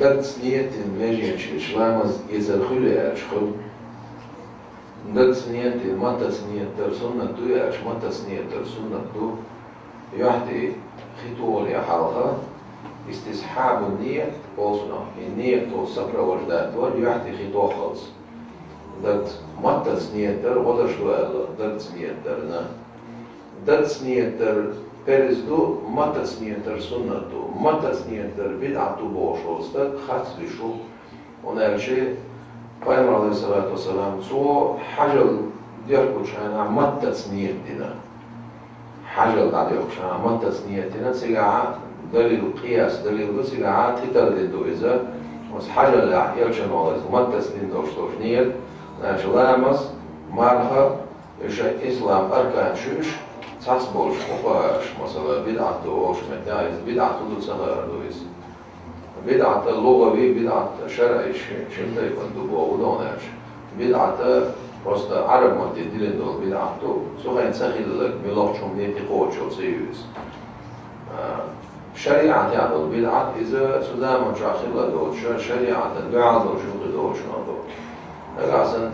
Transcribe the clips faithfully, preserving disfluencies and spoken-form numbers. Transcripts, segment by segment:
Дагца нийят дина меженчеш ламаз эцар хуьлу аьлча хуьлу. Дагца нийят дина, маттаца нийят дар суннат ду аьлча, маттаца нийят дар суннат ду. Юьхь тӀе хи тохале хьалха, истисхьабу нийят олу цунах, и нийят олу сопровождать вара юьхь тӀе хи тохалц. Дагца маттаца нийят дар гӀо даш ду аьлла, дагца нийят дарна. Дагца нийят дар парз ду, маттаца нийят дар суннат ду. Маттаца нийят дар бидӀат ду бохуш волу стаг харц вуьш ву. ХӀунда аьлча Пайхамар, алейхиссалату вассалам, цо хьажал дехкучу хенахь маттаца нийят дина. Хьажал дӀадоьхкуш, а, маттаца нийят дина, цигахь далил, къияс далил ду, цигахь тӀетардина ду иза. Оцу хьажалехь элчано иза маттаца дина долуш долчу нийят, значит, ламаз, марха, и шайн ислам аркан шуьйш, цхьацца болуш фукъахӀаш, масала, бидӀат ду олуш меттехь, иза бидӀат хӀун ду ца хаар ду иза. БидӀат лугӀави, бидӀат шарӀи ши-, шина тайпана ду боху, хӀунда аьлча бидӀат просто Ӏараб матте диллина долу бидӀат ду, цу хенахь ца хилларг, муьлххачу хӀумане тӀекхочуш йолу ца ю иза. А, шариӀатехь долу бидӀат, иза цу заманчохь хилла доцуш, шариӀатан дуьхьал долуш юкъа доцуш ма ду. Нагахь санна,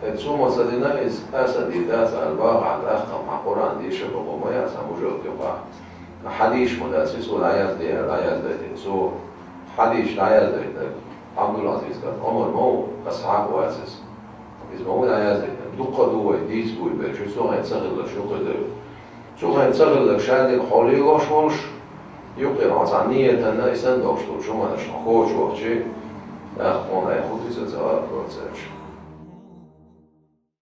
э, цо ма ца дина иза, аса дийр дац аьлла, бахахь тӀаккха ма Къуръан дийша боху ма яц, сан мужал юкъахь. Хьадисаш ма дац, иза цо дӀаяздийр, дӀаяздайтина цо. Хьадисаш дӀаяздайтинарг Ӏабдул-Ӏазиз кӀант Ӏумар ма ву, асхьаб вац иза. Иза ма ву дӀаяздайтинарг. Дуккха а ду вай дийца буй берг, шу цу хенахь ца хилларг, шу кхуьйдур. Цу хенахь ца хилларг шадерг хьо лелош волуш, юкъера хьо цхьана нийятана и санна долуш долчу хӀуманаш хьо кхочуш вахча, тӀаккха хьуна айхьа хӀун ду иза ца гӀараб цаьрша.